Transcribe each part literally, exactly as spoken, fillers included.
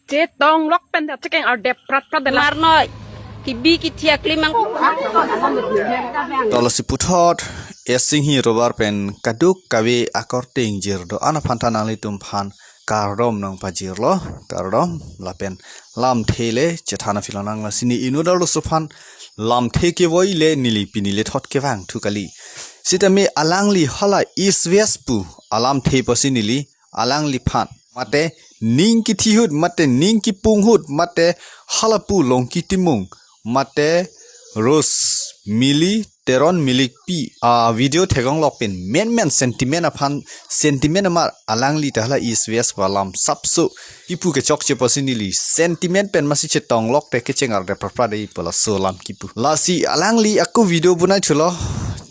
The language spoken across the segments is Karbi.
Chetong lok pen ta chekeng ardep prat prat de la. Marnoi. Kibi kithi aklimang. Tolo si puthot, Esinghi Robar pen kaduk kave akorte ingjir do-an aphan ta nanglitum aphan kardom nangpajirlo, kardom lapen lamthe le chethan aphi lonang. Lasi ne inut arloso aphan lamthe kevoi le neli pini le thot kevang thu kali. Sitame alangli hala East West pu alamthe pusi neli alangliphan mate ning kithi ahut mate ning kipung ahut mate halapu Longki Timung mate Rose Mili Teron Milikpi a video theklong lok pen menmen sentiment aphan, sentiment amar alangli ta hala East West pu alam sapso kipu kechokche pusi neli sentiment pen masi chetong lok te kecheng ardep prat prat de pu laso alam kipu. Lasi alangli ako video bonai thulo,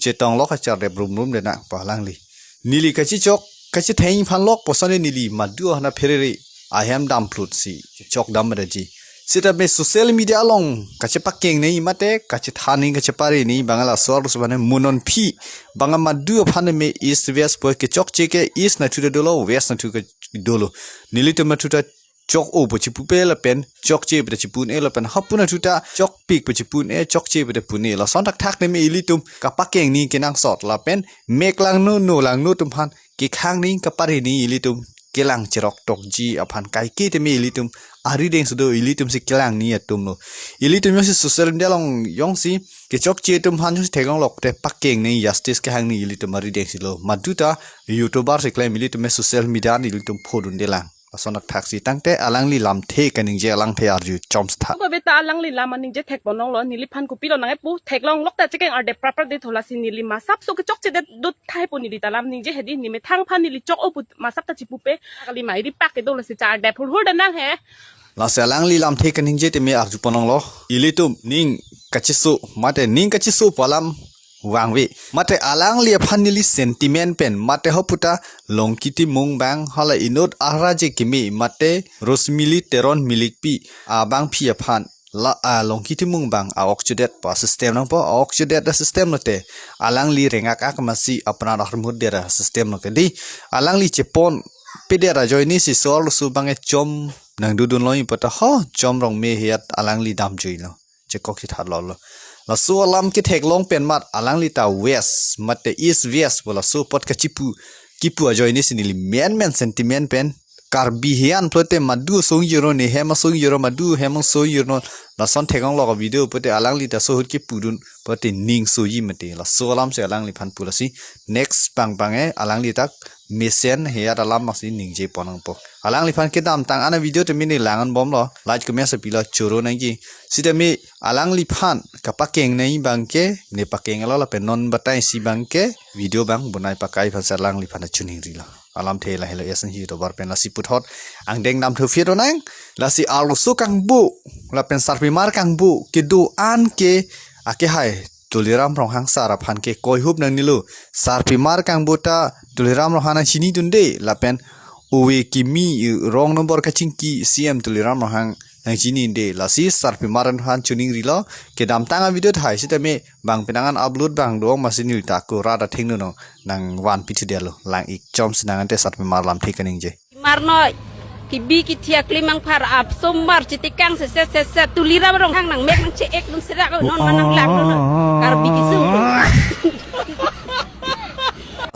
chetong lok kachardep rum rum de nang pu alangli. Neli kachechok, kachetheng aphan lok puson neli madu ahana pherere ahem dam phlut si chok dam daji. Sitame social media along kachepakeng nei mate kachethan nei kachepare nei bang laso arloso aphan ne mo non aphi bang madu aphan ne me East West pu kechokche ke East nathu ta dolo, West nathu ke dolo. Nelitum nathu ta chok-o pu chipupe lapen chokche pu ta chipu-un-e lapen hapu nathu ta chokpik pu chipu-un-e, chokche pu ta pu-un-e. Lason thakthak ne me ilitum kapakeng nei kenangsot lapen mek langno no langno atum aphan kekhang nei kapare nei ilitum kelang cherok tokji aphan kaike te me ilitum arideng si do, ilitum si kelang nei atum lo. Ilitum jongsi social media along jongsi kechokche atum aphan jongsi theklong lok te pakeng nei, justice kehang nei ilitum arideng si lo. Madu ta YouTuber si klem, ilitum me social media an ilitum phodun de lang. Lason thakthak si tangte alangli lamthe kaningje alangthe arju chom stha. Ko beta alangli lam aningje thek ponong lo, neliphan kopilo nang-e pu theklong lok ta chekeng ardep prat prat de thu lasi neli masap so kechokche det dut thai pu neli ta lam ningje hedi, ne methang aphan neli chok-o pu masap ta chipupe. Kali mai ri pak ke do lasi chardep hurhur de nang he. Lasi alangli lamthe kaningje te me arju ponong lo. Ilitum ning kacheso mate ning kacheso pu alam vangve. Mate alangli aphan neli sentiment pen mate hapu ta Longki Timung bang hala inut ahra je keme mate Rose Mili Teron Milikpi abangpi aphan la a Longki Timung bang a-ok chudet pu system nangpo, a-ok chudet a-system lote alangli rengak ak masi apran armut dera system lo kedi. Alangli chepon pedera ajoine si so arloso bang e chom nangdudun lo ipota ho chom rong me hiat alangli dam jui lo. Chekok si that lo lo. Laso alam ketheklong pen mat alangli ta West mate East West pu laso apot kachipu kipu ajoine si neli menmen sentiment pen Karbi hian pulote madu asong jiro ne hem asong jiro madu hem asong jiro lason theklong lok video pulote alangli ta so ahut kipudun pulote ning soji mate laso alam si alangliphan pu lasi next pang pang e alangli ta mesen hiat alam masi ningje ponangpo. Alangliphan kedamtang an a video te mini lang-an bomlo, like comment si pilo choro nangji. Sitame alangliphan kapakeng nei bangke ne pakeng alo lapen non batai si bangke video bang bonai pakai aphan si alangliphan chuning rilo. Alamthe lahelo Esinghi Robar pen lasi puthot angdeng dam thu phiro nang lasi arloso kangbu lapen sarpimar kangbu kedo-an ke akehai Tuliram Ronghang sar aphan ke koihup nangnelo. Sarpimar kangbu ta Tuliram Ronghang nangchinidunde lapen ove kimi rong nombor kachingki C M Tuliram Ronghang nangchinide lasi sarpimar aphan chuning rilo. Kedamtang a video thai sitame bang penang an upload bang dong masi neli ta ako rat athengno nang vanpi thudelo lang-ik chom si nang ante sarpimar lamthe kaningje. Marnoi. Kibi kithi aklimang phar ap sombar chitikang se se se se Tuliram Ronghang nangmek nangche-ek dun serak non manang lang dun Karbi kisung.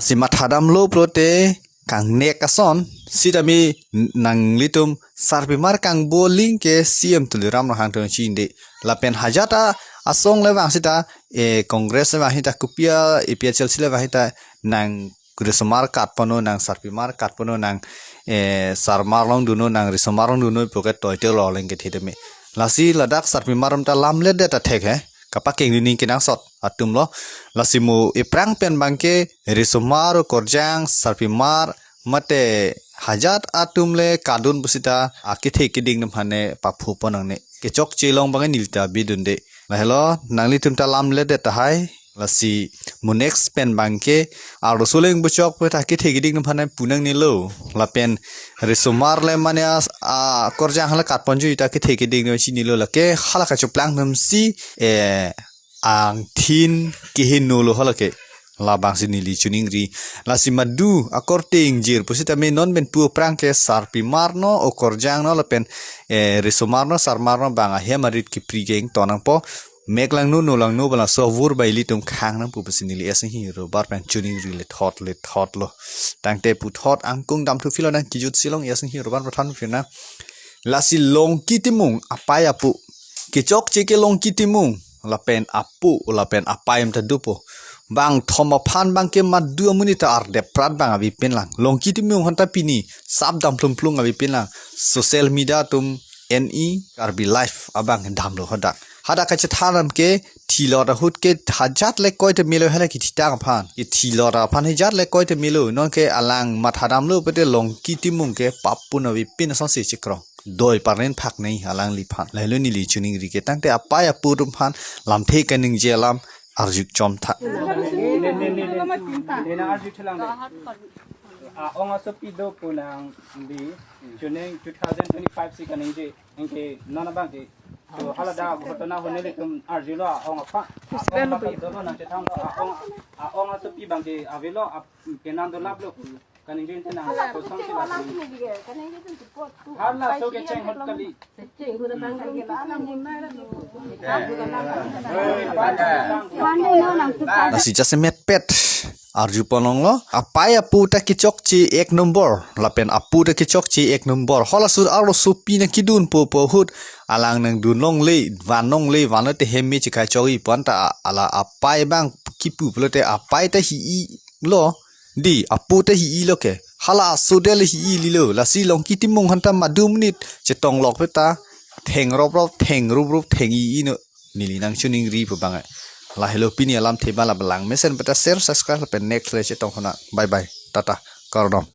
Si mathadam lo pulote kangnek ason sitame nanglitum sarpimar kangbu aling ke C M Tuliram Ronghang tong chinde lapen hajat a asong le vang sita e Congress le vang sita kopia A P H L C le vang sita nang risomar kat ponlo nang sarpimar kat ponlo nang eh, sarmar longdunlo nang risomar longdunlo pu ke toite lo leng kethe teme. Lasi ladak sarpimar atum ta lamledet athek he. Kapakeng dun ningke nangsot atum lo. Lasi mo eprang pen bangke risomar korjang sarpimar mate hajat atum le kadun pusita akethe keding atum aphan ne paphu pon nangne. Kechokche along bang neli ta bidunde. Lahelo nanglitum ta lamledet tahai. Lasi mo next pen bangke arloso leng buchok pu ta kethe keding atum aphan pu nangnelo. Lapen risomar le mane a, a korjang hala kat ponji ta kethe keding atum chinilo lake hala kachoplang atum si eh angthin keheno lo hala ke. Labangsi neli choningri. Lasi madu akorte ingjir pusitame non pen pu aphrang ke sarpimar no, okorjang no, lapen, eh, risomar no, sarmar no bang ahem arit kepri ke ington nangpo. Mek langno, no langno, bala so vur bai ilitum khang nangpo pusi neli Esinghi Robar pen choningri lethot lethotlo. Tangte puthot angkung damthu philo nang kijut silong Esinghi Robar pathan phina. Lasi Longki Timung apei apo kechokche ke Longki Timung lapen apo lapen apei mta dopo. Bang thom aphan bang ke madu amonit ta ardep prat bang avepin lang. Longki Timung aphanta pini sap dam plum plum avepin lang. Social media atum N E Karbi Live abang damlo hadak. Hadak kachethan ram ke thilot ahut ke hajat le koi te melo hala kethitang aphan. Kethilot aphan hajat le koi te melo. Non ke alang mathadamlo pute Longki Timung ke pap pun avepin asonsi chekrong. Doi parnen phak nei alangliphan. Lahelo neli choningri ke tangte apei apo atum aphan lamthe kaningje alam arju chomtha. Nena arju thelang de. A-ong asopi do pu nangli, chuning two thousand twenty-five si kaningje, anke non abang ke. To hala dak ghotona hone ilitum arjulo a-ong aphan. A-ong aphan dolo nangchethanglo a-ong, a-ong asopi bang ke avelo ap-, kenan dolaplo pu. Kaningje te nang kosong si la kaningje. Hala so kecheng ahut kali. Lasi jasemet pet arju pon longlo. Apei apo ta kechokche ek nombor lapen apo ta kechokche ek nombor. Halaso arlosopi nangkedunpo pu ahut alang nangdun longle, van longle, vanlo te hem me chekai chokji pu anta a-, hala apei bang kipu pulote apei ta hi-ilo. Di, apo ta hi-ilo ke. Hala aso del hi-ililo. Lasi Longki Timung aphanta madu amonit chetong lok peta theng rop rop, theng rup rup, theng i-ino. Neli nangchoningri pu bang ai. Lahelo pini alamthe bala balang mesen peta share, subscribe lapen next le chetong hona. Bye bye. Tata. Kardom.